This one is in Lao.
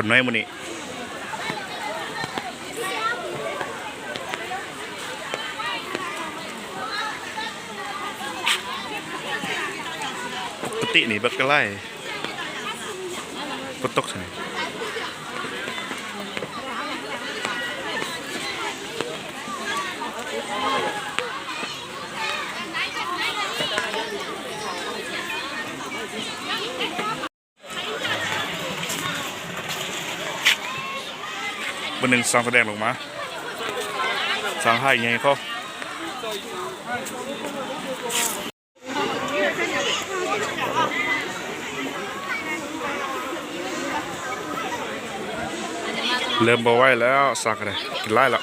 ຄົນນ້ອຍມື້ນີ້ ປົກກະຕິນີ້ບັກຫຼາຍ ຝົນຕົກຊັ້ນ. ບາດໜຶ່ງຊ່າງສະແດງລົງມາ ຊ່າງຖ່າຍໃຫຍ່ເຂົາ ເລີ່ມບໍ່ໄຫວແລ້ວ ຊ່າງກະໄດ້ ກິນຫຼາຍແລ້ວ.